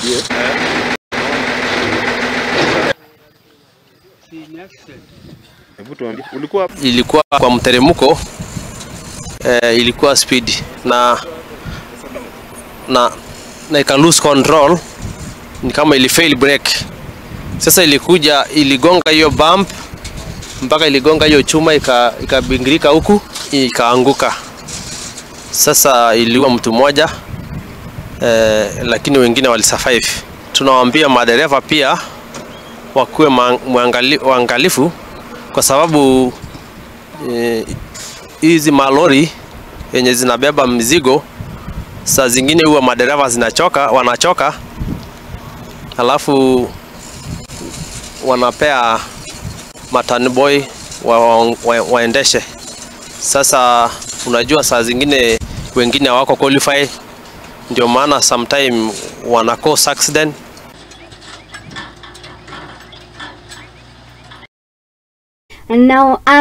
Tusaidie. Hebu tuambie, ulikuwa ilikuwa kwa mteremko, ilikuwa speed na ika lose control, ni kama ili fail brake. Sasa ilikuja iligonga hiyo bump mpaka iligonga hiyo chuma ikabingirika huku ikaanguka. Sasa iliua mtu mmoja, lakini wengine walisurvive. Tunawaambia madereva pia wakuwe waangalifu kwa sababu hizi malori yenye zinabeba mzigo saa zingine huwa madereva wanachoka, alafu wanapea matanboy waendeshe. Sasa unajua saa zingine wengine hawako qualify, ndio maana sometime wana cause accident. And now